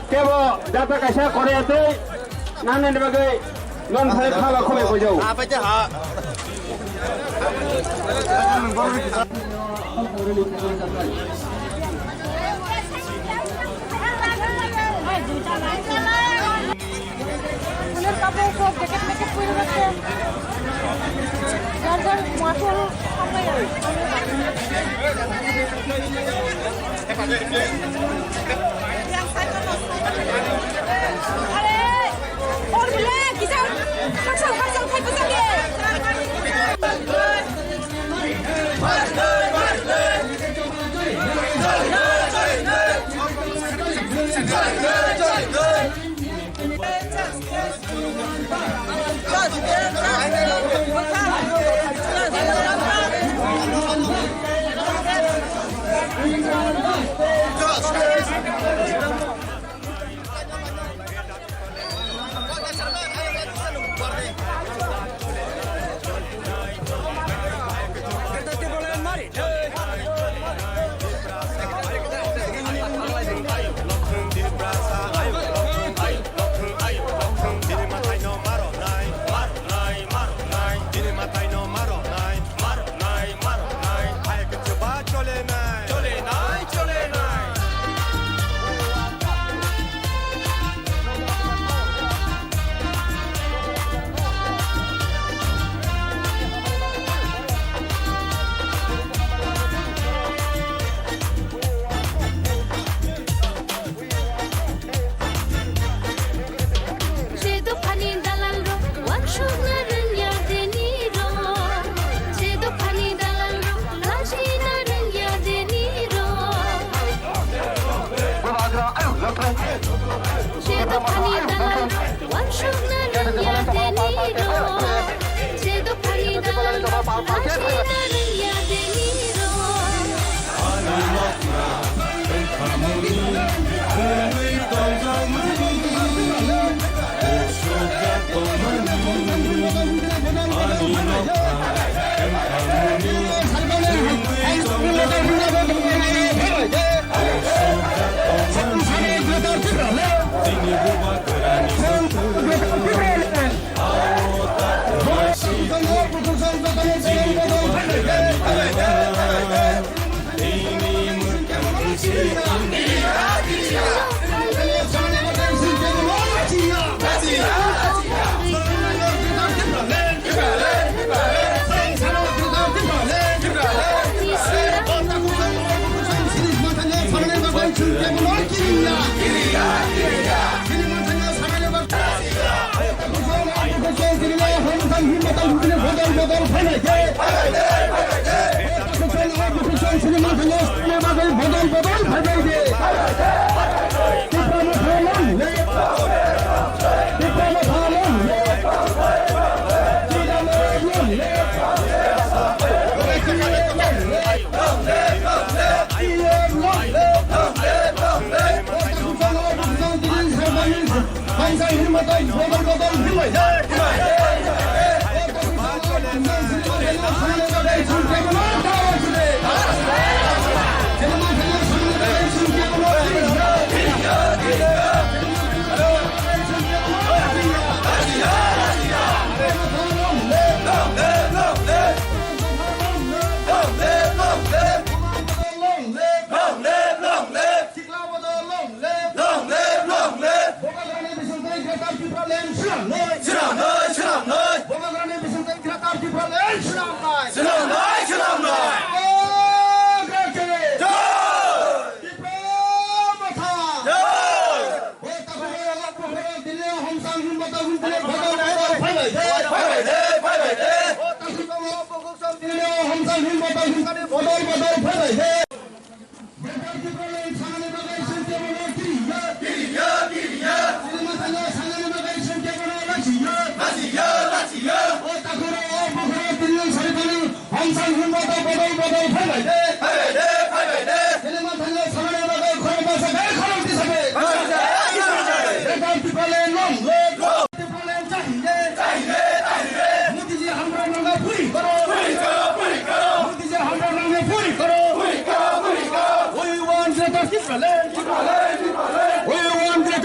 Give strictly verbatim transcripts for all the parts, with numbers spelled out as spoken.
Kebo jata kaisa kore tei nang nini bagwi non phai phala khumui pojao. Ular kapo ko jacket macket puri rokhe. Jar jar muasol hamlai. Are, hor bile kisa haksal haksal khai bwsakhe. Je dophani dalalrok uansukna rwngya denirok. Je dophani dalalrok lachina rwngya denirok. Je dophani dalalrok uansukna rwngya denirok. Je dophani dalalrok lachina rwngya denirok. Long live, long live. Sikla bodol long live. Long live, long live. Bubagrani bisingtwi Greater Tipraland swnamnai. Swnamnai, swnamnai. Bubagrani bisingtwi Greater Tipraland swnamnai. Swnamnai, swnamnai. Bubagrani. Jai. Tipra Motha. Jai. O takhuk rok bukhuk rok tini homsang himba takhuk tini bodol bodol phailai de. Phailai de, phailai de. O takhuk rok bukhuk rok tini homsang himba takhuk tini bodol bodol phailai de. Greater Tipraland sanani bagwi sengkhe bono kiriya. Kiriya, kiriya. Chini Mathano sanani bagwi sengkhe bono lachiya. Lachiya, lachiya. O takhuk rok, o bukhuk rok tini sari thani homsang himba ta bodol bodol phailai de. Phailai de, phailai de. Chini Mathano sanani bagwi khoroksa bai khoroksa bai. Khoroksa bai, khoroksa bai. Greater Tipraland long live. Long Tipraland chahiye. Chahiye, chahiye. Modi ji hamko manga puri karo. Puri karo, puri karo. Modi ji hamko manga puri karo. Puri karo, puri karo. We want Greater Tipraland. Tipraland, Tipraland. We want Greater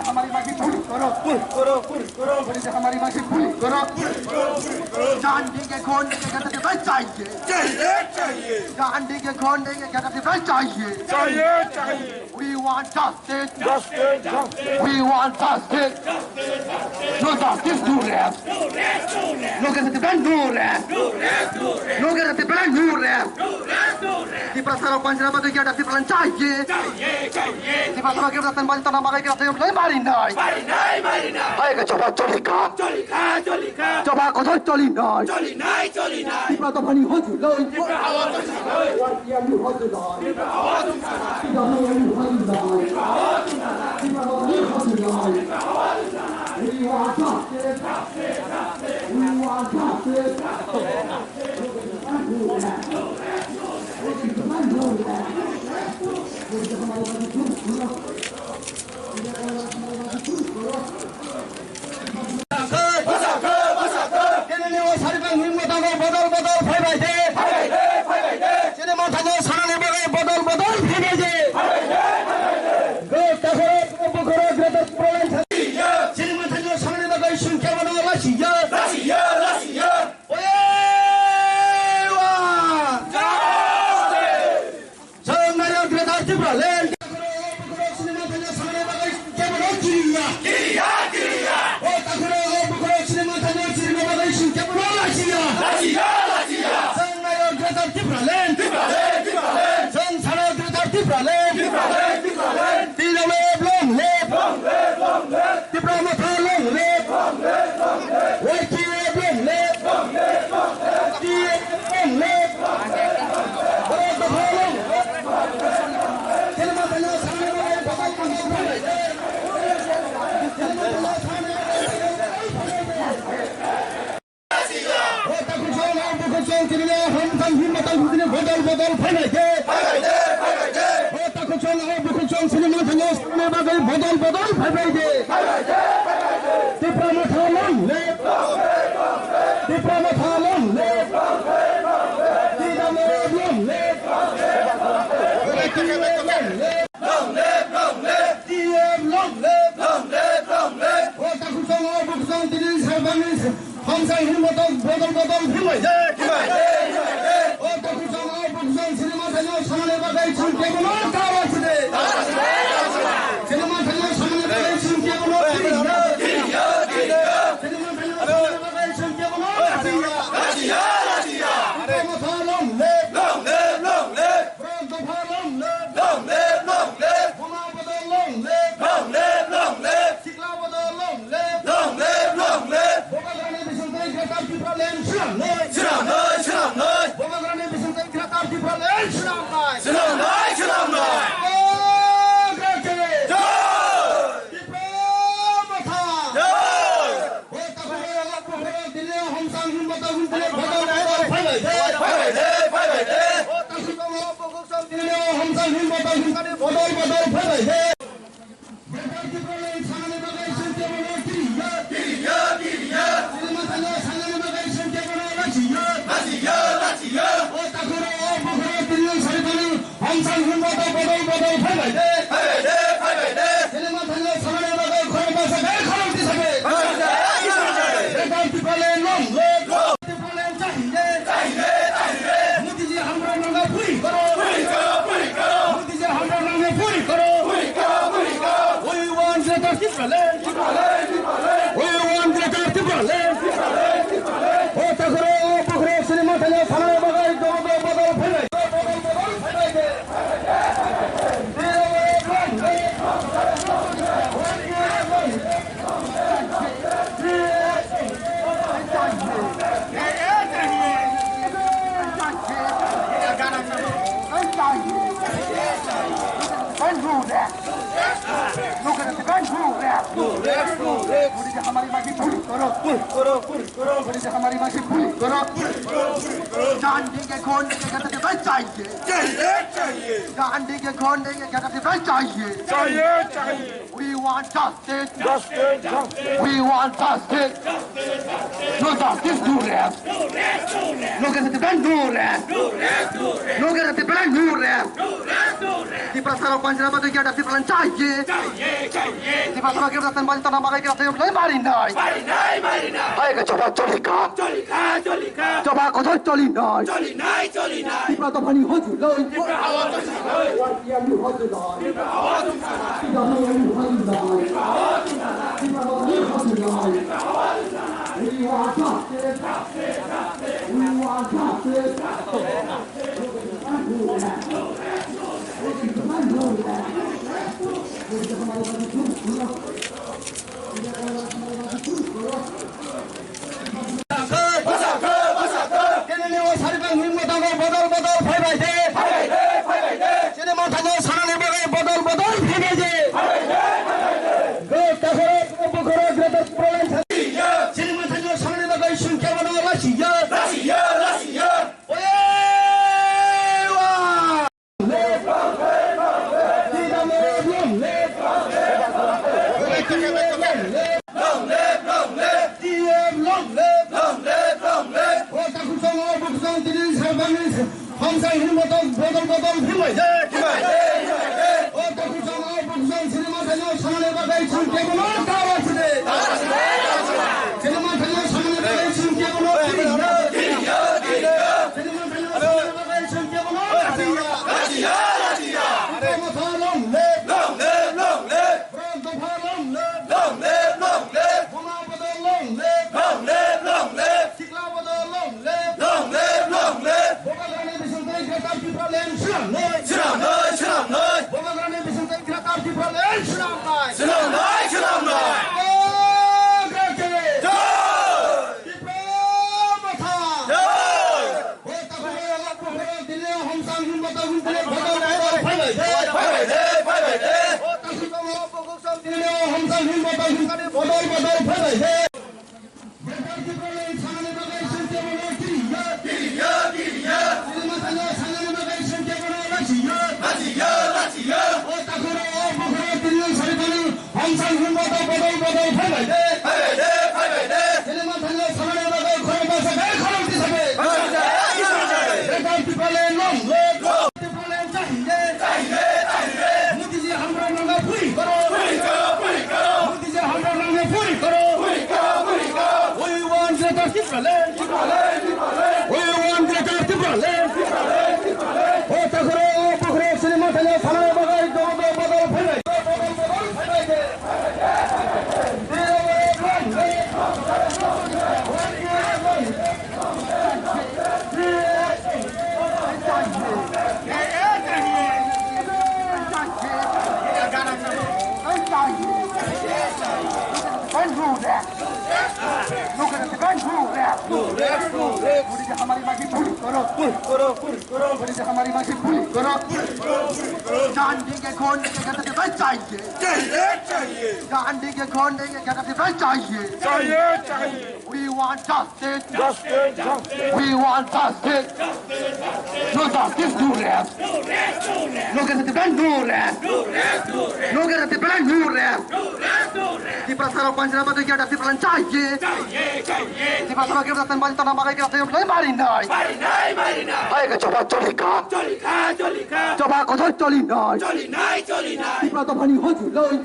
हमारी माँ की पूरी करो, पूरी करो, पूरी करो। बोले कि हमारी माँ की पूरी करो, पूरी करो, पूरी करो। जान देंगे खून देंगे, कहते भाई चाहिए। चाहिए, चाहिए। जान देंगे खून देंगे, कहते भाई चाहिए। चाहिए, चाहिए। We want justice. Justice, justice. We want justice. No justice, no rest. No justice, no rest. No justice, no rest. Tiprasa rok panjra bagwi kya Tipraland chahiye. Tiprasa rok kya tan bajta na bagwi kya tan mari nai. Mari nai, mari nai. Hai ka choba choli ka. Choli ka, choli ka. Choba ko choli nai. Choli nai, choli nai. Tipra to pani ho ju loi. Tipra ho ju loi. War kya ni ho ju loi. Tipra ho ju loi. Tipra ho ju loi. Tipra ho ju loi. Tipra ho ju loi. We want justice. We want justice. Chini ni o sari bang him mata mo bodol bodol phai bai de. Chini mata mo sana ni bagai bodol bodol phai bai de. Go takhoro bukhoro greater problem. Chini mata mo sana ni bagai sung kya bana lasi ya. Lasi ya, lasi ya. Oye wa. Justice. Chwng naio Greater Tipraland. Kiriya, kiriya. O takhoro o bukhoro sinima thani sinima bagwi sing kebono lachiya. Lachiya, lachiya. Chwng naio Greater Tipraland. Tipraland, Tipraland. Chwng sano Greater Tipraland. Tipraland, Tipraland. T W F long live. Long live, long live. Tipra Motha long live. Long live, long live. Y T F long live. Long live, long live. T F long live. Borok dopha long live. Chini manthaino sanani bagwi bokol bokol phai. Chini manthaino sanani bagwi bokol bokol phai. O takhuk song, o bukhuk song, chini le hom tang him batang hutini bodol bodol phai bai de. Phai bai de, phai bai de. O takhuk song, o bukhuk song, chini manthaino sanani bagwi bodol bodol phai bai de. Phai bai de, phai bai de. Tipra Motha long live. Tipra Motha long live. T W F long live. T W F long live. Long live, long live. T W F long live. Long live, long live. O takhuk song, o bukhuk song, tini salbani hamsa hini bodol, bodol, bodol, himai de. Himai de, himai de. O takhuk song, o bukhuk song, sinima thaino samani bagwi sung kebono tara side. Sinima thaino samani bagwi sung kebono tara side. Swnamnai, swnamnai. Jai! Tipra Motha! Jai! O takhuk song, o bukhuk song, tini hamsa him batang hutini bodol bodol phai bai de. Phai bai de, phai bai de. O takhuk song, o bukhuk song, tini hamsa him batang hutini bodol bodol phai bai de. Greater Tipraland sanani bagwi sung kebono kiriya. Kiriya, kiriya. Chini manthaino sanani bagwi sung kebono lachiya. Lachiya, lachiya. O takhuk song, o bukhuk song, tini salbani hamsa him batang bodol bodol phai bai de. Phai bai de, phai bai de. Chini manthaino samani bagwi khoroksa bai khoroksa bai. Greater Tipraland long live. Long. Tipraland chahiye. Chahiye, chahiye. Modi ji hamra manga puri karo. Puri karo, puri karo. Modi ji hamra manga puri karo. Puri karo, puri karo. We want Greater Tipraland. Tipraland, Tipraland. We want Greater Tipraland. Tipraland, Tipraland. O takhuk song, o bukhuk song, sinima thaino sanani bagwi dogo dogo bodol phai bai. Bodol bodol phai bai de. Modi जी हमारी माँ की पूरी करो, पूरी करो, पूरी करो। मोदी जी हमारी माँ की पूरी करो, पूरी करो, पूरी करो। गांधी के खून के घटे बच जाइए। चाहिए, चाहिए। गांधी के खून के घटे बच जाइए। चाहिए, चाहिए। We want justice. Justice, justice. We want justice. No justice, no rest. No guarantee plan, no rest. No guarantee plan, no rest. Tiprasa rok panjra bagwi gada Tipraland chahiye. Tiprasa rok gada tan bajta na bagwi gada Tipraland mari nai. Hai ka choba choli ka. Choba kothor choli nai. Tipra dophani hoju loi. Warrior ni hoju loi. Tipra dophani hoju loi. Tipra dophani hoju loi. We want justice. We want justice. Chini ni o sari bang himma tango bodol bodol phai bai de. Chini manthaino sanani bagwi bodol bodol phai bai de. Go takhoro bukhoro greater problem. Chini manthaino sanani bagwi sung kebo no lasiya. Lasiya, lasiya. Oye wa. Long live, long live. T F long live. Long live, long live. O takhuk song, o bukhuk song, tini sarbani hamsa hini moto bodol bodol himai de. Himai de, himai de. O takhuk song, o bukhuk song, sini manthaino sanani bagwi sung kebo no dawa side. Sini manthaino sanani bagwi sung kebo no kiriya. Kiriya, kiriya. Sini manthaino sanani bagwi sung kebo no lasiya. Lasiya, lasiya. Tipra motha long live. Long live, long live. Tipra dopha long live. Long live, long live. Buma bodol long live. Long live, long live. Sikla bodol long live. Long live, long live. Bubagrani bisingtwi Greater Tipraland swnamnai. Swnamnai, swnamnai. Bubagrani bisingtwi Greater Tipraland swnamnai. Swnamnai, swnamnai. Bubagrani. Jai. Tipra motha. Jai. O takhuk song, o bukhuk song, tini hamsa himma tango, tini bodol bodol phai bai de. Phai bai de, phai bai de. O takhuk song, o bukhuk song, tini hamsa himma tango, tini bodol bodol phai bai de. Greater Tipraland sanani bagwi sung kebo no kiriya. Kiriya, kiriya. Chini manthaino sanani bagwi sung kebo no lasiya. Lasiya, lasiya. O takhuk song, o bukhuk song, tini sari tani. Hamsa himma tango bodol bodol phai bai de. Phai bai de, phai bai de. Chini manthaino sanani bagwi khorang basa bai khorang tisa bai. Basa bai, basa bai. Greater Tipraland long live. Long. Tipraland chahiye. Chahiye, chahiye. Modi ji hamra manga puri karo. Puri karo, puri karo. Modi ji hamra manga puri karo. Puri karo, puri karo. We want Greater Tipraland. Tipraland, Tipraland. We want Greater Tipraland. Tipraland, Tipraland. O takhuk song, o bukhuk song, chini manthaino sanani bagwi bodol bodol phai bai. Bodol bodol phai bai de. Modi जी हमारी माँ की पूरी करो, पूरी करो, पूरी करो। मोदी जी हमारी माँ की पूरी करो। गांधी के खून के घटे बच जाइए। चाहिए, चाहिए। गांधी के खून के घटे बच जाइए। चाहिए, चाहिए। We want justice. Justice, justice. We want justice. No justice, no rest. No guarantee plan, no rest. No guarantee plan, no rest. Tiprasa rok panjra bagwi gada Tipraland chahiye. Tiprasa rok gada tan bajta na bagwi gada Tipraland mari nai. Hai ka choba choli ka. Choba kothor choli nai. Tipra dophani hoju loi.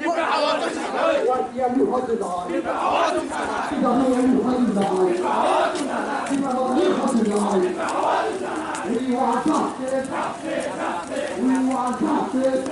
Warrior ni hoju loi. Tipra dophani hoju loi. Tipra dophani hoju loi. We want justice. We want justice.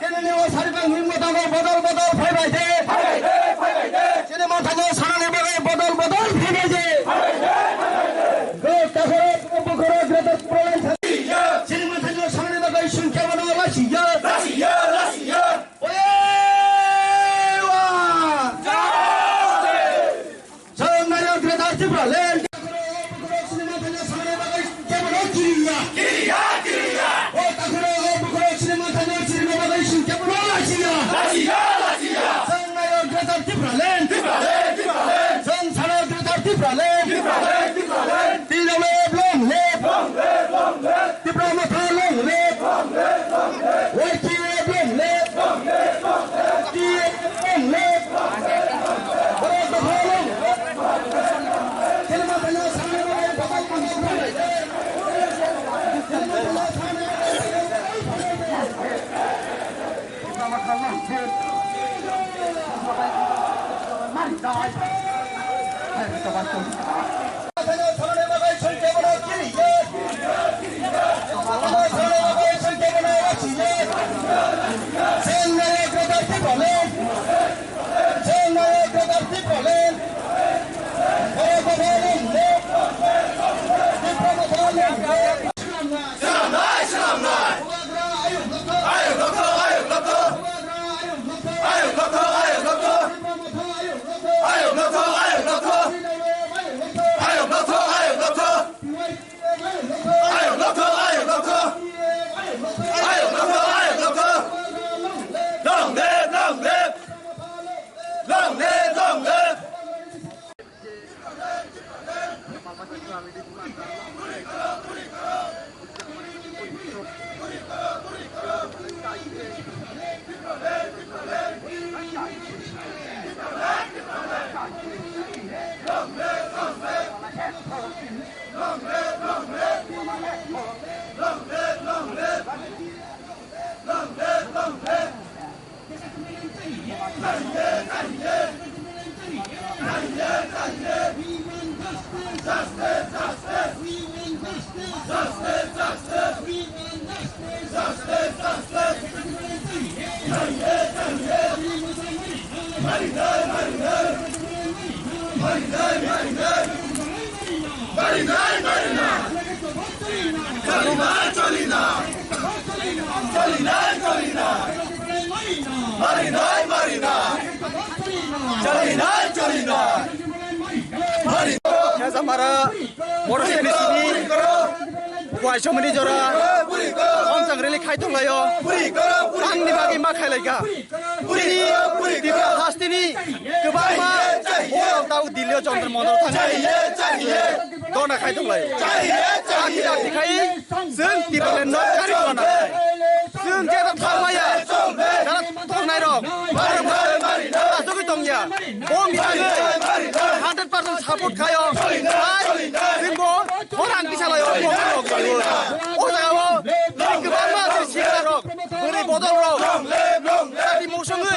Tini ni o sari bang himma tango bodol bodol phai bai de. Phai bai de, phai bai de. Chini manthaino sanani bagwi bodol bodol phai bai de. Go takhoro bukhoro Greater Tipraland. Chini manthaino sanani bagwi sung kebo no lasiya. Lasiya, lasiya. Oye wa. Jai. Tipraland. Greater Tipraland. Tipraland, Tipraland. Chwng sano Greater Tipraland. Tipraland, Tipraland. Long live, long live. Long live, long live. Tipra Motha long live. Long live, long live. Y T F long live. Long live, long live. T F long live. Borok Dopha long live. Khilma Tanya Sangma Tanya Sangma Tanya. Long live, long live! Long live, long live! Hezamara Boroseni sini Kuaisomani jora Omsang rally khai tonglaio. Angni bagwi ma khailaika. Chini Tripura hasteni kwbangma borok tau Delhi-o Jantar Mantar-o thangwi dhorna khai tonglaio. Dakti dakti khai chwng Tipraland-no kari tongna. Chwng jeta thangmaya, jara tongnai rok, borok asugwi tongya. Bongni bagwi hundred percent support khaio. Hai, chwngbo khorang kisa laio, bongni rok laio. O jagao kwbangma chini sikla rok, bwrwi bodol rok, jati mosongwi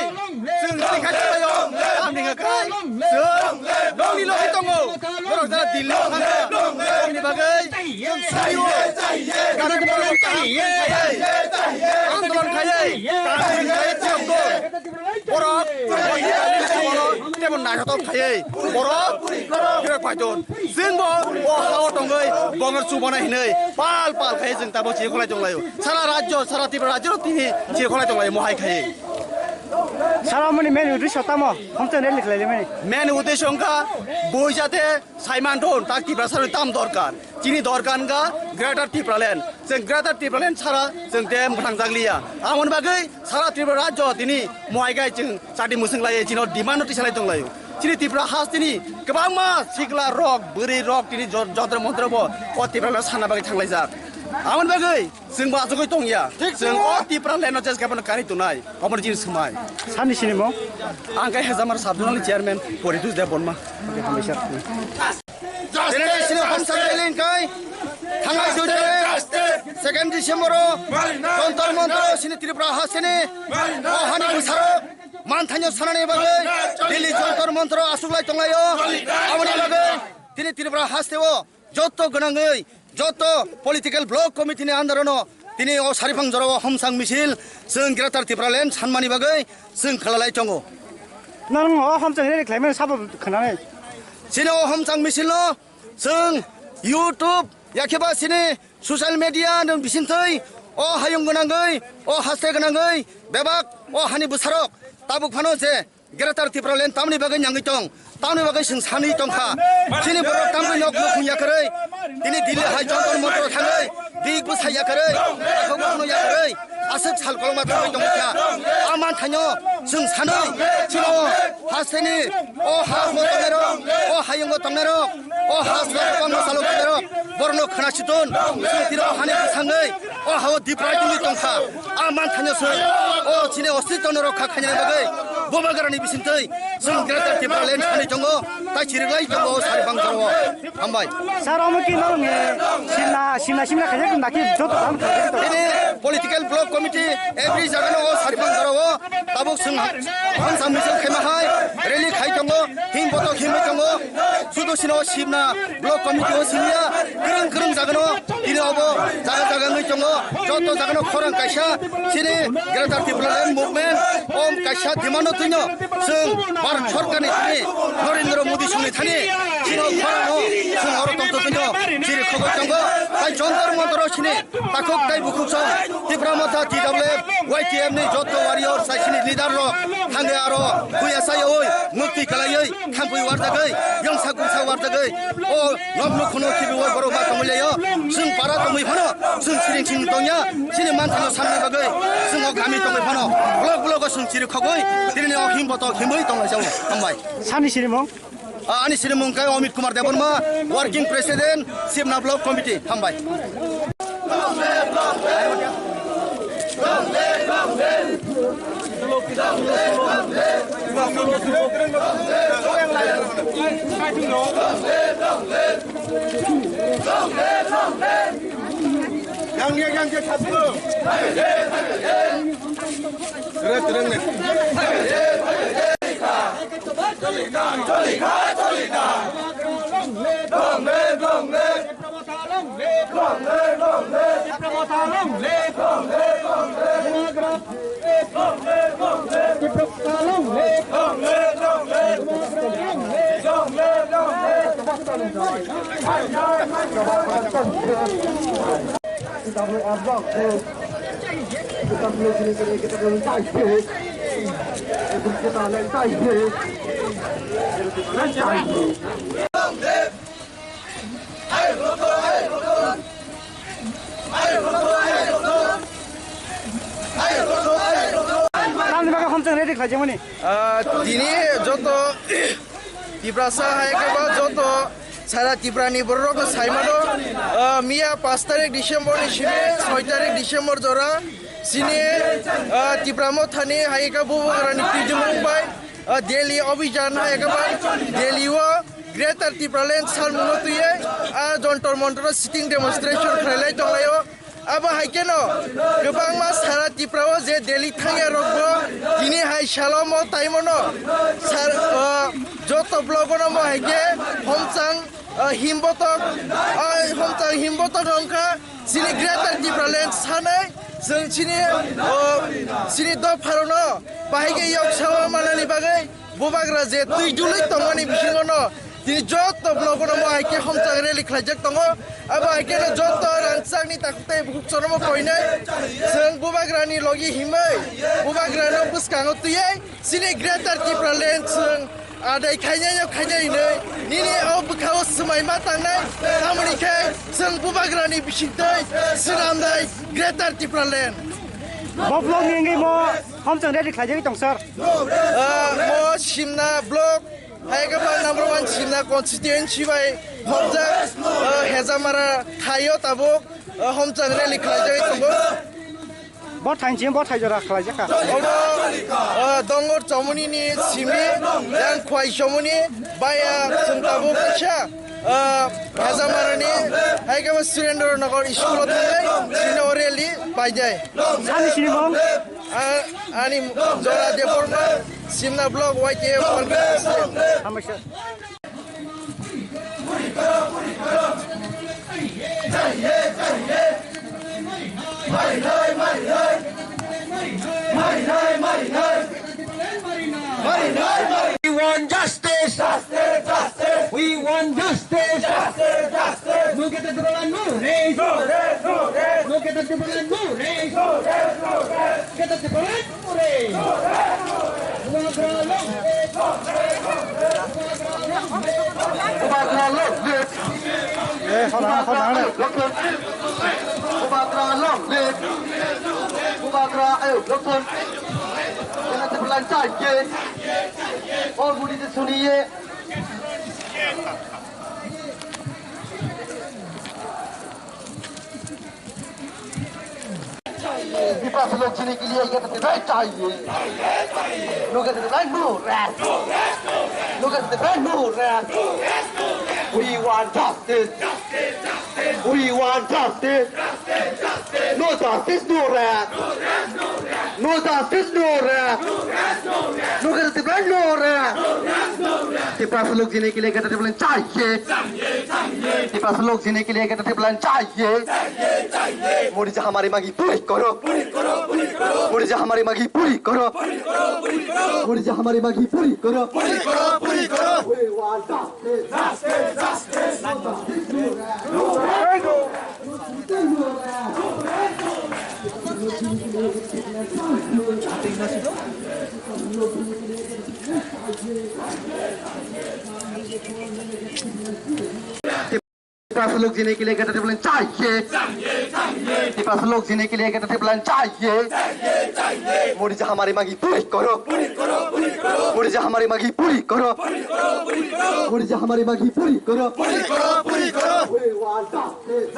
chwng rally khai tonglaio. Tamni hwnkhe chwng bongni logi tongo. Borok jara Delhi-o thangkha, bongni bagwi chwng suriwo. Gana borok andolon khaiwi, andolon khaiwi, borok tebo naithotok khaiwi borok phirok paiton. Chwngbo o ha-o tongwi bongor chubana hinwi pal pal khaiwi chwng tabo chikholai tonglaio. Sara rajyo, sara Tripura rajyo tini chikholai tonglaio mohai khaiwi. Sara mani main uddesho tamo? Homchang rally khlaimani. Main uddesho wngkha bui jate Saimanthon tak Tiprasa rok tam dorkar. Chini dorkar wngkha Greater Tipraland. Chwng Greater Tipraland sara chwng te mwthangjakliya. Amoni bagwi sara Tripura rajyo tini mohai khai chwng chati mwswng lai chini demand no tisalai tonglaio. Chini Tripura hasteni kwbangma sikla rok, bwrwi rok tini jo-, Jantar Mantar-o bo o Tipraland sana bagwi thanglaijak. Amoni bagwi chwng bo achugwi tongya. Chwng o Tipraland no jes gabano kari tongnai. Omo chini swmai. Sani sini mo? Ang khe Hezamara Sub Zonal Chairman Poritus Debbarma. Hambai sir. Tini sini Homchang rally kai. Thangai dujare. Second December o Jantar Mantar o sini Tripura hasteni o hani bwsarok manthanyo sanani bagwi Delhi Jantar Mantar o achuklai tonglaio. Aboni bagwi tini Tripura hasteo joto gwnangwi, joto political block committee ni under no tini o sariphang jorao homchang misil chwng Greater Tipraland sanmani bagwi chwng khalalai tongo. Nang o homchang rally khlaimani sabo khwnanai. Chini o homchang misil no chwng YouTube yakheba chini social media ni bisingtwi o hayung gwnangwi, o haste gwnangwi bebak o hani bwsarok tabuk phano je Greater Tipraland tamni bagwi nyangwi tong. Tamni bagwi chwng sanwi tongkha, chini borok tamni nok nukhung yakarwi, tini Delhi hai Jantar Mantar thangwi, dik bwsa yakarwi, takhuk bono yakarwi, aswk sal kolokma thangwi tongkha. A manthaino chwng sanwi, chino hasteni, o ha o tongnairok, o hayungo tongnairok, o ha o tongnairok, borokno khna chiton, chwng tino hani bwsangwi, o ha o diprai tongwi tongkha. A manthaino chwng, o chini ostitwno rokha khainani bagwi, Bubagrani bisingtwi, Chwng Greater Tipraland sanwi tongo, tai chiriklai tongo, sari bang jorao. Hambai. Sir, omo ki norok ni simna, simna, simna khaijak tong daki joto dal khaijak tong. Tini political block committee every jaga no o sari bang jorao. Tabuk chwng hangsa misil khaima hai, rally khai tongo, him botok himwi tongo. Sudu sino simna block committee o siniya, kwrwng kwrwng jaga no. Tini obo jaga jaga wngwi tongo, joto jaga no khorang kaisa chini Greater Tipraland Movement om kaisa demand no twino chwng Bharat Sorkar ni thani Narendra Modi song ni thani chini khorang no chwng oro tong twino chiri khogoi tongo, tai Jantar Mantar o chini takhuk tai bukhuk song Tipra Motha T W F Y T F ni joto warrior sai chini leader rok thangwi aro buya sai oi mukti kalaiwi khampui warjagwi yongsa gungsa warjagwi o nok nukhuno khibiwi borok ma tongwi laio. Chwng para tongwi phano chwng siring sing tongya, chini manthano samni bagwi chwng o kami tongwi phano blok blogo chwng chiri khogwi tini o him botok himwi tonglaijao. Hambai. Sani sirimung? Ah, ani sirimung kai Amit Kumar Debbarma, Working President, Simna Block Committee. Hambai. Tamni bagwi homchang ready khlaijak mani. Ah, tini joto Tiprasa hai khe ba joto sara Tripura ni borok rok no sai mano. Ah, miya pash tarik December ni simi soi tarik December jora chini, ah, Tipra Motha ni hai khe Bubagra ni twijlung bai, ah, Delhi Abhijan hai khe ba Delhi o Greater Tipraland salmung no twiwi, ah, Jantar Mantar o sitting demonstration khlai lai tong lai o. Abo hai kheno kwbangma sara Tripura o je Delhi thangya rok bo tini hai salo mo tai mono sar, o, joto block o no mo hai khe homchang, o, himbotok, o, homchang himbotok wngkha chini Greater Tipraland sanai chwng chini, o, chini dopha rok no bahai khe yok sawi manani bagwi. Bubagra je twi dului tongmani bisingo no tini joto block no mo hai khe homchang rally khlaijak tongo. Abo hai khe no joto rangchak ni takhuk tei bukhuk chormo koinai chwng Bubagra ni logi himwi Bubagra no bwskango twiwi chini Greater Tipraland chwng adai khainai no khainai hinwi nini o bwkha o swmai ma tangnai tamoni khe chwng Bubagra ni bisingtwi swnamnai Greater Tipraland. Bo block ni wngwi mo homchang rally khlaijagwi tong sir. Ah, mo Simna block, hai khe ba number one Simna constituency bai hopjak, ah, Hejamara thaio tabuk, ah, homchang rally khlaijagwi tongo. Bo thainchim, bo thaijora khlaijakha. Obo, ah, Dongor Chomoni ni simi, yang Khwai Chomoni, baya chwng tabuk kisa, ah, Hejamara ni, hai khe ba Surendra Nagar school o thangwi, sini o rally paijai. Sani sini bong? Ah, ani Jora Debbarma, Simna Block Y T F Working President. Hambaisa. We want justice. Justice, justice. We want justice. Justice, justice. No Greater Tipraland, no rest. No rest, no rest. No Greater Tipraland, no rest. No rest, no rest. Greater Tipraland, no rest. No rest, no rest. Bubagra long live. No rest, no rest. Bubagra Bubagra long live. Bubagra long live. Bubagra long live. Bubagra long live. Kena tepulan chai ke. Or budi de suniye. Tiprasa lok jini ke liye ye to rai chahiye. Look at the right, no rest. Look at the right, no rest. We want justice. We want justice. No justice, no rest. No justice, no rest. Look at the right, no rest. Tiprasa lok jini ke liye ye to rai chahiye. Tiprasa lok jini ke liye ye to rai chahiye. Modi ji hamari mangi puri koro. Modi ji hamari mangi puri koro. Modi ji hamari mangi puri koro. We want justice. Tiprasa lok jini ke liye ye to rai chahiye. Tiprasa lok jini ke liye ye to rai chahiye. Modi ji hamari mangi puri koro. Modi ji hamari mangi puri koro. Modi ji hamari mangi puri koro. We want justice.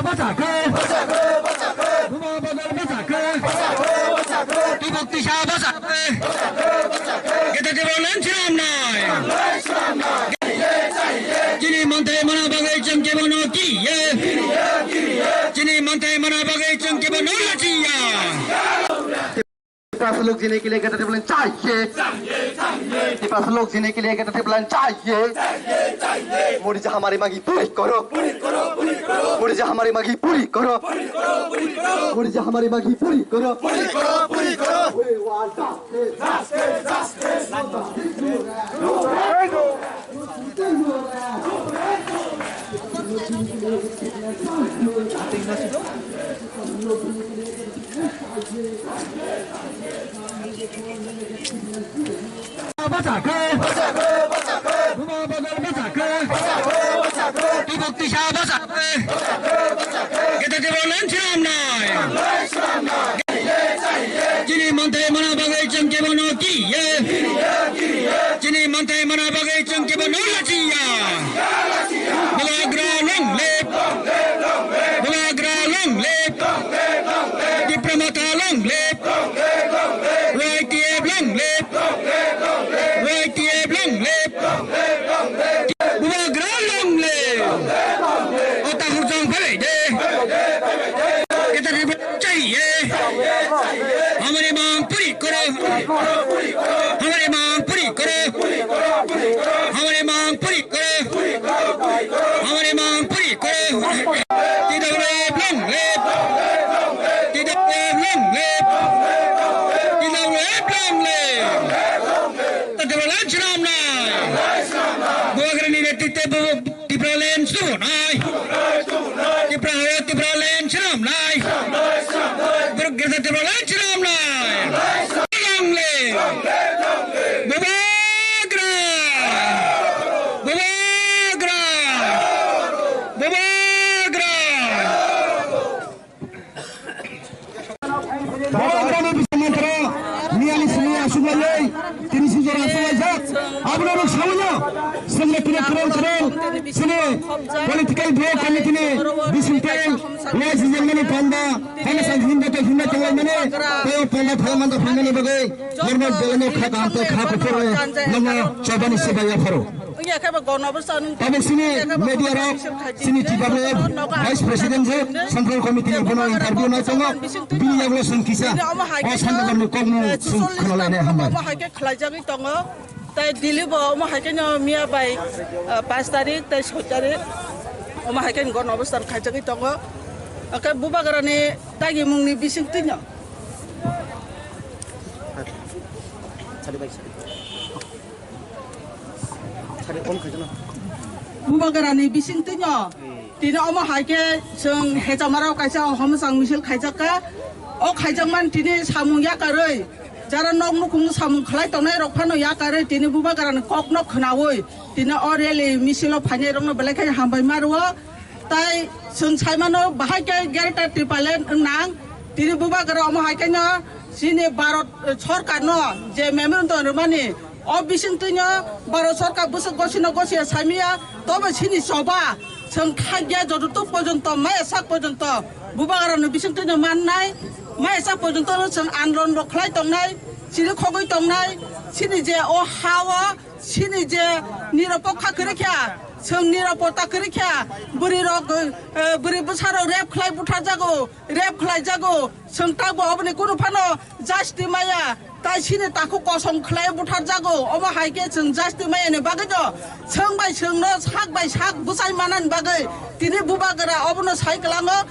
Bachakhe. Buma Bagar bachakhe. Tibuk Tisa bachakhe. Gede Debra len sinam nai. Chini manthai mana bagwi chwng kebono kiriya. Chini manthai mana bagwi chwng kebono lachiya. Tiprasa lok jini ke liye ye to rai chahiye. Tiprasa lok jini ke liye ye to rai chahiye. Modi ji hamari mangi puri koro. Modi ji hamari mangi puri koro. Modi ji hamari mangi puri koro. We want justice. Bachakhe. Buma Bagar bachakhe. Tibuk Tisa bachakhe. Gede Debra len sinam nai. Chini manthai mana bagwi chwng kebono kiriya. Chini manthai mana bagwi chwng kebono lachiya. Bubagra long live. Bubagra long live. Tipra Motha long live. Y T F long live. Y T F long live. Bubagra long live. O tahur jong phalai de. Gede Debra chahiye. Hamari mang puri koro. Hamari mang puri koro. Hamari mang puri koro. Hamari mang puri koro. T W F long live. T W F long live. T W F long live. T W F len sinam nai. Bubagra ni netritwe Tipraland chwng nai. Tipra hao Tipraland chwng nai. Borok gede Tipraland chwng nai. Long live. Bubagra. Bubagra. Bubagra. Borok bini bising mantra, miyani simi asuk lai, tini sijora asuk lai jak. Aboni rok sawi no, sengre tini kurang kurang, sini political bloc committee ni bising teng, lai sijak mani panda, hana sang hinda to hinda tong lai mani, tei panda thai manda hinda ni bagwi, normal bolai no kha kaham tei kha kuphur, nongo chobani sibai yapharo. Wngya khe bo gono bwsa nwng Tabuk sini wngya khe bo media rok, sini T W F Vice President je Central Committee ni bono interview nai tongo. Bini yagulo chwng kisa o Sanjagam ni kokmung chwng khwnalainai hambai. Omo hai khe khlaijagwi tongo. Tai Delhi bo omo hai khe no miya bai, ah, pach tarik tai soi tarik omo hai khe gono bwsa khaijagwi tongo. Akhe Bubagra ni tagimung ni bising twino. Sari bai, sari. Bubagrani bisingtwino tini omo hai khe chwng Hechamarao kaisa homsang misil khaijakha. O khaijakmani tini samung yakarwi jara nok nukhung samung khlai tongnai rok phano yakarwi tini Bubagrani kokno khwnawi tini o rally misilo phainai rokno belai khe hambai ma rwo. Tai chwng saimano bahai khe Greater Tipraland wngnang. Tini Bubagra omo hai khe no chini Bharat, eh, sorkar no je memorandum rwmani o bisingtwi no Bharat sorkar bwswk gosino gosia saimaya tobo chini choba chwng khagya joto tuk porjonto maya sak porjonto Bubagra ni bisingtwi no mannai maya sak porjonto no chwng andolon rok khlai tongnai chini khogwi tongnai chini je o ha o Chini je niropokha kwrwi kha, chwng niropota kwrwi kha, bwrwi rok, eh, bwrwi bwsa rok rape khlai butharjago, rape khlaijago, chwng tabuk oboni kunu phano justice maya, tai chini takhuk kosom khlai butharjago, omo hai khe chwng justice maya ni bagwi no, chwng bai chwng no, sak bai sak bwsai manani bagwi, tini Bubagra obono sai kwlango,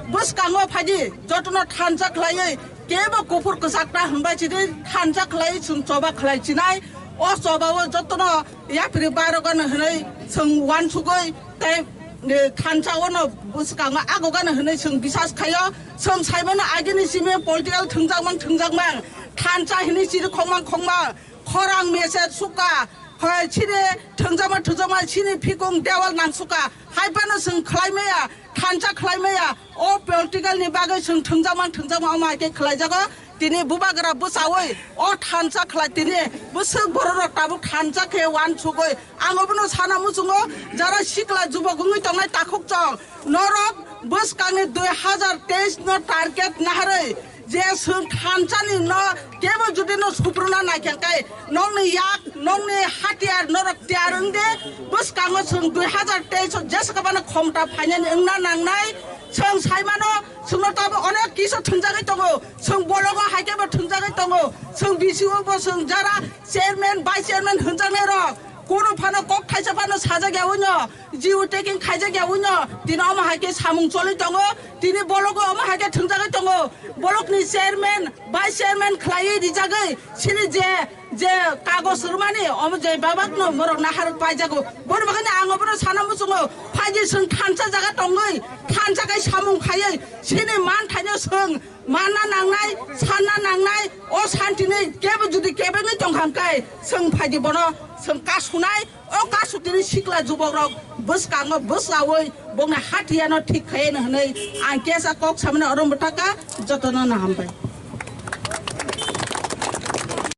bwskango phaidi, jotono thansa khlaiwi, kebo kuphur kwchak ta hwnbai chini thansa khlai, chwng choba khlai chinai, o choba o jotono, Yapri bairok gana hwnwi chwng uansugwi tei, e, thansa ono bwskango ago gana hwnwi chwng bisas khaio. Chwng saimano agini simi political thwngjakmang thwngjakmang thansa hwnwi chiri khongmang khongmang khorang mese suka hoi chini thwngjakma thwngjakma chini phikung dewal nang suka hai phano chwng khlai maya thansa khlai maya o political ni bagwi chwng thwngjakmang thwngjakma omo hai khe khlai jago. Tini Bubagra bwchawi o thansa khlai tini bwswk bororok tabuk thansa khe uansugwi ang obono sana muchungo jara sikla jubok wngwi tongnai takhuk chong norok bwskangni dui hazar teis no target naharwi je chwng thansani no kebo judi no supruna naikha khe nokni yak nokni hatiyar norok tiyar wngde bwskango chwng dui hazar teis o jesakabano khomta phainani wngna nangnai. Chwng saimano, chwngno tabo onek kisa thwngjagwi tongo. Chwng bologo hai khe bo thwngjagwi tongo. Chwng B C O bo chwng jara chairman, vice chairman hwnjaknai rok. Kunu phano kok thaisa phano sajak ya wino, geo taking khaijak ya wino. Tini omo hai khe samung choli tongo. Tini bologo omo hai khe thwngjagwi tongo. Bolokni chairman, vice chairman khlaiwi rijagwi sini je je kagoj rwmani omo je babakno borok naharok paijago. Boni bagwino ang obono sana muchungo, phaidi chwng thansa jaga tongwi, thansa kai samung khaiwi, chini manthaino chwng manna nangnai, sanna nangnai, o santini kebo judi kebengwi tongkha hwnkhe chwng phaidi bono chwng kasunai. O kasu tini sikla jubokrok bwskango bwsawoi bongni hatiyano thik khaiyeno hwnwi ang kesa kok samani oro mwthaka jotono no hambai.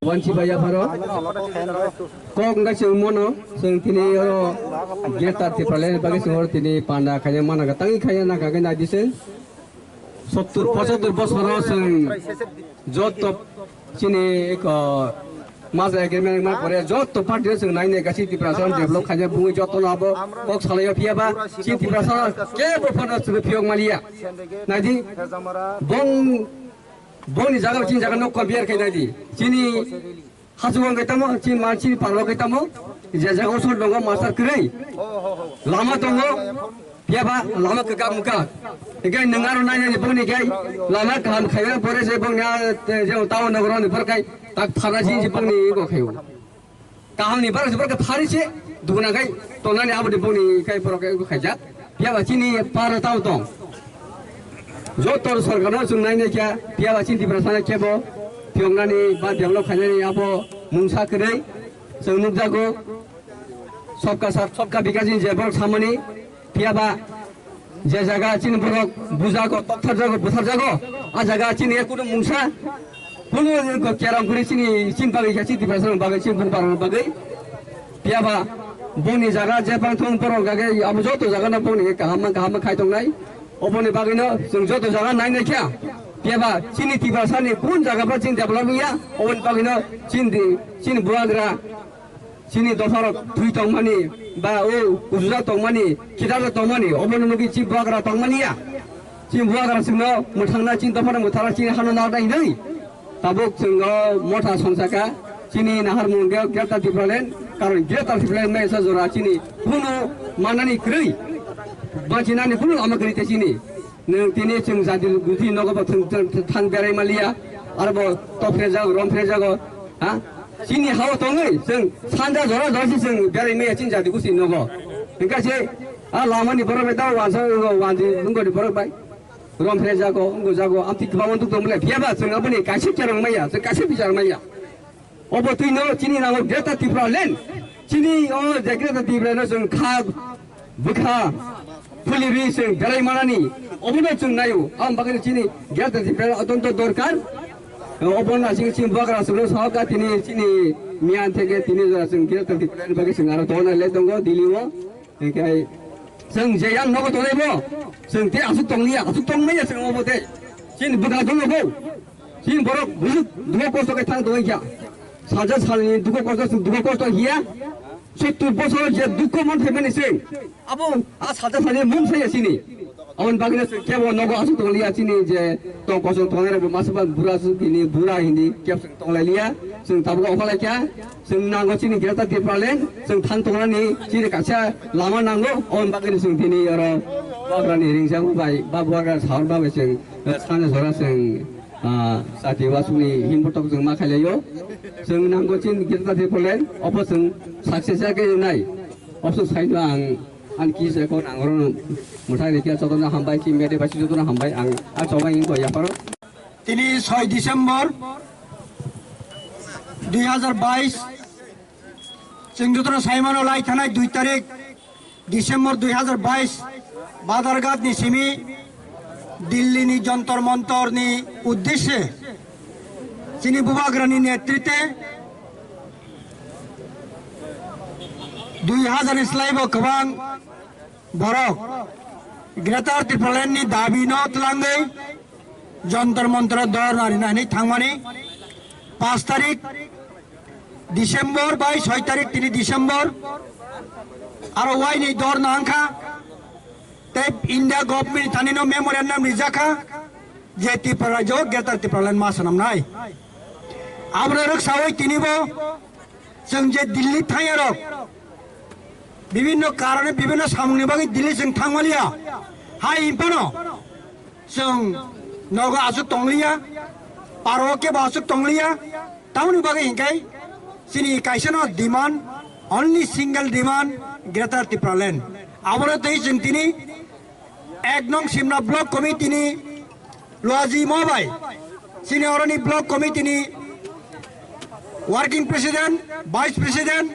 Wansi bai yapharo kok wngkha chwng mono chwng tini oro Greater Tipraland bagwi chwng oro tini panda khaina mana tangwi khaina nangkha khe naidi chwng. Sottur pochottor bosoro chwng joto chini eko maja agreement ma pore joto party chwng nai nai gasi Tiprasa develop khaina bungwi joto no abo kok salaio phiya ba chini Tiprasa kebo phano chwng phiyok maliya. Naidi bong bongni jaga chini jaga nok compare khai naidi chini Hachukong khe tamo, chini ma chini parlo khe tamo, je jaga usur tongo master kwrwi. Lama tongo, phiya ba lama kwkak mwkak. Hinkhe nwng aro nai nai bongni khe lama kaham khaina pore se bongni a, je town nogoroni borok khai tak thana si si bongni ego khaio. Kaham ni borok se borok phari se duguna khai tonani aboni bongni khai borok ego khaijak. Phiya ba chini para tao tong. Joto sorkarno chwng nai nai kha, phiya ba chini Tiprasano kebo phiyoknani ba develop khainani abo mungsa kwrwi chwng nukjago. Sabka sath, sabka vikas ni je borok samani, phiya ba je jaga chini borok bujago, toktharjago, butharjago, a jaga chini kunu mungsa Kunu ko kerang kuri chini, chini bagwi khe chini Tiprasa rok bagwi chini bubar rok bagwi. Phiya ba boni jaga je bang thong borok gage abo joto jaga no boni kaham kaham khai tongnai. Oboni bagwi no chwng joto jaga nai nai kha. Phiya ba chini Tiprasa ni kun jaga bo chini develop ya. Oboni bagwi no chini di, chini buagra Chini dopha rok thwi tongmani, ba o kuchuja tongmani, khitarjak tongmani, obono nugwi chini bubagra tongmani ya. Chini bubagra chwngno mwthangna chini dopha rok mwthangna chini hano narwkna hinwi. Tabuk chwng o motha songchakha, chini naharmung hwnkhe Greater Tipraland, karon Greater Tipraland mesa jora chini kunu manani kwrwi, bachinani kunu lama kwrwi tei chini. Nwng tini chwng jati guti nogo bo thang, thang, thang berai maliya, aro bo topre jago, romphre jago, ha? Chini hao tongwi chwng sanja jora jora se chwng berai maya chini jati gusi nogo. Hingka se a lama ni borok bai tao wansa wanji wngkoni borok bai. Rom phre jago, wngko jago, amtwi kwbangma duk tong bwle. Phiya ba chwng aboni kaisa kerong maya, chwng kaisa bichar maya. Obo twi no chini nango Greater Tipraland. Chini o je Greater Tipraland no chwng kha bwkha phulirwi chwng belai manani obono chwng naio. Aboni bagwi chini Greater Tipraland otonto dorkar. Obono aswk chini bubagra chwngno sahoka tini chini miyan theke tini jora chwng Greater Tipraland bagwi chwng aro tongna le tongo Delhi o. Hingke chwng je yang nogo tongnai bo chwng te aswk tonglia, aswk tongmaya chwng obo te. Chini bwkha dongno bo. Chini borok bujuk dukho kosto khe thang tongwi kha. Saja salni dukho kosto chwng dukho kosto hiya. Sottur bosor je dukho mon phaimani chwng. Abo a saja salni mung saya chini. Aboni bagwino chwng kebo nogo aswk tonglia chini je tong kosong tongnai rokbo masa ba bura aswk hini bura hini kebo chwng tonglailia. Chwng tabuk okhalaikha. Chwng nango chini Greater Tipraland, chwng thang tongnani chini kaisa lama nango, oboni bagwino chwng tini oro bubagrani ringchakma bai ba bubagra sahor bagwi chwng, eh, sana jora chwng, ah, chati wasukni himbotok chwng ma khailaio. Chwng nango chini Greater Tipraland, obo chwng success ya khe nai. Obo chwng saino ang, ang kisa ko nang oro mwthang rikya jotono hambai, chini media bai jotono hambai, ang a chobai wngkha yapharo. Tini soi December dui hazar bais, chwng jotono saimano lai thanai dui tarik December dui hazar bais, Badarghat ni simi Delhi ni Jontor Montor ni uddeshe chini bubagra ni netrite dui hazar ni slai bo kwbang borok Greater Tipraland ni dabi no twlangwi Jontor Montor dorna rina hinwi thangmani. Paanch tarik December bai soi tarik tini December aro waini dorna wngkha. Tei India government thani no memorandum rijakha je Tripura rajyo Greater Tipraland ma swnamnai. Aboni rwksawi tini bo chwng je Delhi thangyarok bibinno karone bibinno samungni bagwi Delhi chwng thangmaliya. Hai hinphano chwng nogo aswk tongliya, paro kebo aswk tongliya. Tamoni bagwi hinkhai chini kaisano demand, only single demand, Greater Tipraland. Abono tei chwng tini ek nong Simna Block Committee ni Luaji Mobai, chini oroni Block Committee ni Working President, Vice President,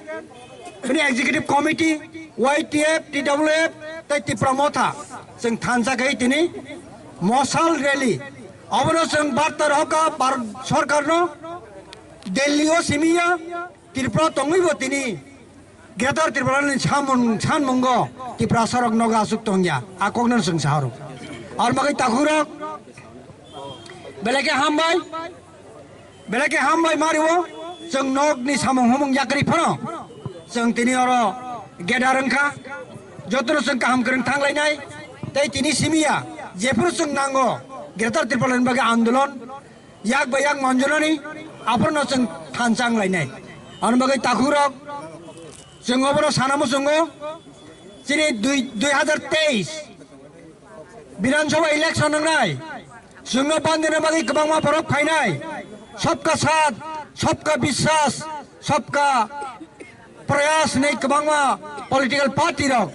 bini Executive Committee, Y T F, T W F, tei Tipra Motha, chwng thansa khe tini Mosal Rally. Abono chwng barta rohorkha Bharat Sorkarno, Delhi o simiya, Tripura tongwi bo tini Greater Tripura ni samung, sanmungo Tiprasa rok nogo aswk tongya, a kokno chwng sahoro. Ar bagwi takhukrok, belai khe hambai, belai khe hambai mario, chwng nokni samung humung yakri phano, chwng tini oro gedar wngkha, jotono chwng kaham kwrwng thanglainai, tei tini simiya, jephuru chwng nango, Greater Tripura ni bagwi andolon, yak bai yak manjunani aphano chwng thansa wnglainai. Ani bagwi takhukrok chwng obono sana muchungo chini dui, dui hazar teis Bidhan Sabha election wngnai. Chwngno bandina bagwi kwbangma borok phainai. Sabka saath, sabka biswas, sabka prayas hinwi kwbangma political party rok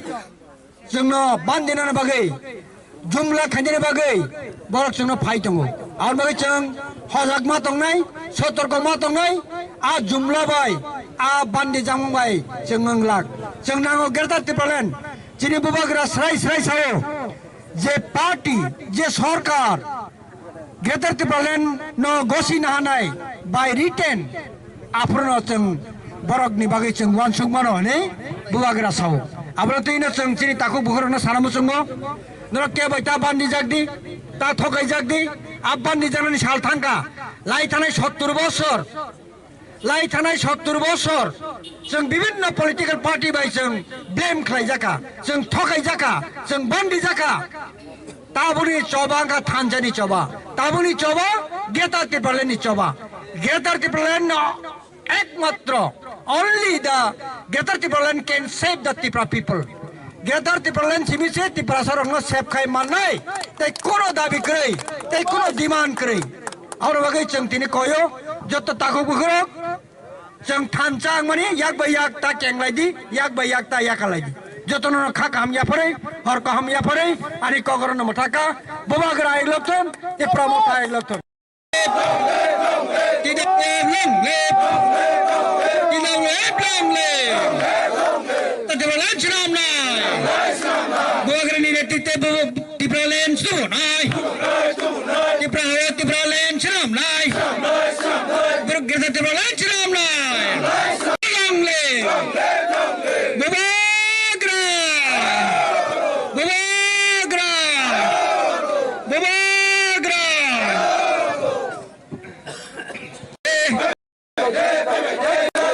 chwngno bandinani bagwi, jumla khainani bagwi borok chwngno phai tongo. Aboni bagwi chwng hojakma tongnai, sotorkoma tongnai, a jumla bai, a bandi jamung bai chwng wnglak. Chwng nango Greater Tipraland, chini bubagra srai srai sao, je party, je sorkar, Greater Tipraland no gosi nahanai by written, aphuru no chwng borok ni bagwi chwng uansuk mano hwnwi bubagra sao. Abro twi no chwng chini takhuk bukhurok no sana muchungo, norok kebo ta bandi jak di, ta thokai jak di, a bandi jaknani sal thangkha, lai thanai sottur bosor, lai thanai sottur bosor chwng bibinno political party bai chwng blame khlai jakha, chwng thokai jakha, chwng bandi jakha. Taboni choba wngkha thansa ni choba, taboni choba Greater Tipraland ni choba. Greater Tipraland no ekmatro, only the Greater Tipraland can save the Tipra people. Greater Tipraland simi se Tiprasa rokno save khai mannai, tei kono dabi kwrwi, tei kono demand kwrwi. Aboni bagwi chwng tini koyo, joto takhuk bukhurok, Chwng thansa wngmani yak bai yak ta kenglai di, yak bai yak ta yakalai di. Jotono no kha kaham yapharwi, hor kaham yapharwi, ani kokorono mwthaka, Bubagra ek lokthon, Tipra Motha ek lokthon. T W F long live! T W F long live! Tipraland swnam nai! Bubagrani netrite bo Tipraland swnam nai! Tipra hao Tipraland swnam nai! Borok Greater Tipraland swnam nai! Long live! Bubagra! Bubagra! Bubagra!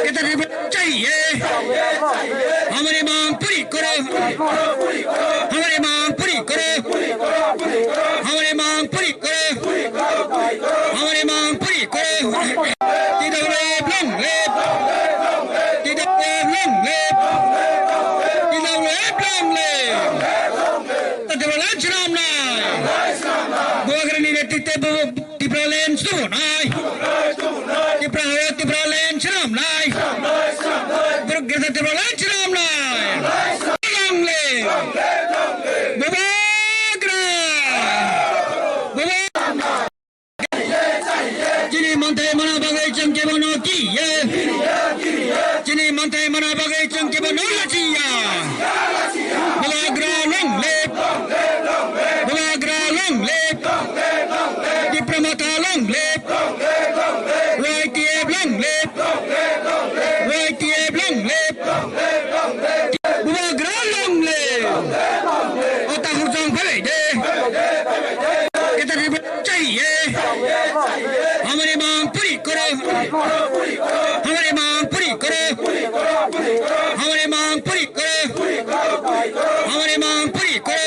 Kita dipercaya. Hamaरी मांग पूरी करो.